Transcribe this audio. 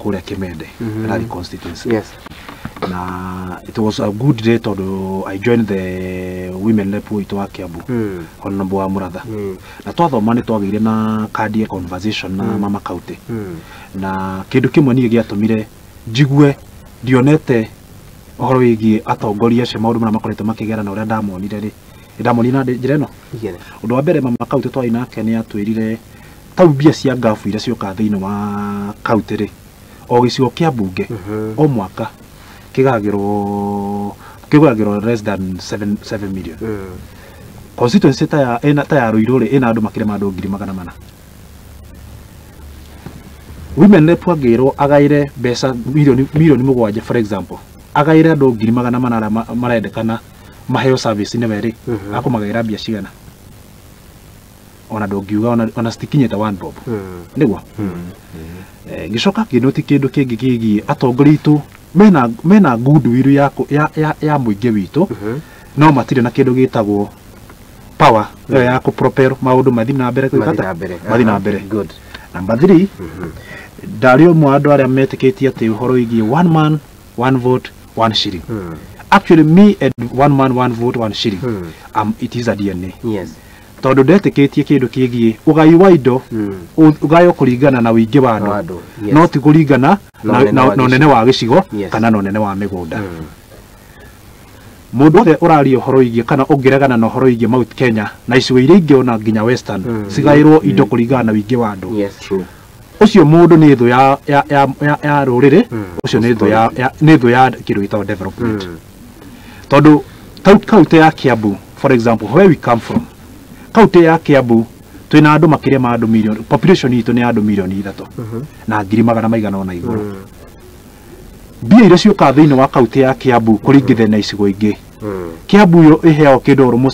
Kũrĩa Kimende, Rari constituency. Na it was a good day tondũ I joined the women rep witũ wa Kiambu, Honorable wa Muratha, na twathoma nĩ twagĩire na kandi ya conversation na mama county. Na kĩndũ kĩmwe niĩ gĩatũmire njigue ndionete ũhoro wĩgiĩ atongoria acio, maũndũ marĩa makoretwo makĩgera na ũrĩa ndamonire rĩ, ndamonire na njĩra ĩno. Ũndũ wa mbere, mama county twarĩ nake nĩ atwĩrire tau mbia cia ngabu iria ciũkaga thĩinĩ wa county rĩ, o gĩcigo kĩa mbunge o mwaka kĩgũragĩrwo less than 7 million. Constituency ta ya ĩna ta ya Ruiru rĩ, ĩna andũ makĩria ma andũ 400,000. Women rep angĩrwo agaĩre mbeca milioni 7, for example, agaĩre andũ 400,000 arĩa marendekana maheo service nĩwe rĩ, akũmagaĩra mbia cigana? Ona ndũngiuga ona citikinyĩte one bob. Nĩguo. Ngĩcoka ngĩnoti kĩndũ kĩngĩ kĩgiĩ atongoria aitũ mena goodwill ya mũingĩ witũ, no matirĩ na kĩndũ gĩtagwo power ĩyo ya kũ-propel maũndũ mathiĩ na mbere. Mathiĩ na mbere. Mathiĩ na mbere. Number three, ndarĩ ũmwe wa andũ arĩa metĩkĩtie atĩ ũhoro wĩgiĩ one man, one vote, one shilling. Actually, me and one man, one vote, one shilling, it is a DNA, tondũ ndetĩkĩtie kĩndũ kĩgiĩ ũgai wa indo ũgaywo kũringana na ũingĩ wa wa andũ, andũ, yes. No ti kũringana na ũnene wa na ũnene wa gĩcigo kana na ũnene wa mĩgũnda. Mũndũ wothe ũraria ũhoro wĩgiĩ kana ũngĩregana na ũhoro wĩgiĩ Mount Kenya na icigo iria ingĩ ona nginya Western cigaĩrwo indo kũringana na ũingĩ wa andũ, ũcio mũndũ nĩ thũ ya rũrĩrĩ. Ũcio nĩ thũ ya kĩndũ gĩtagwo development, tondũ kaunti ya Kiambu, for example, where we come from, kaunti ya Kiambu twĩna andũ makĩria ma andũ milioni, population itũ nĩ andũ 3 milioni na ngiri magana maigana ona igũrũ. Mbia iria ciũkaga thĩinĩ wa kaunti ya Kiambu kũringithania na icigo ingĩ, Kiambu yo ĩheagwo kĩndũ almost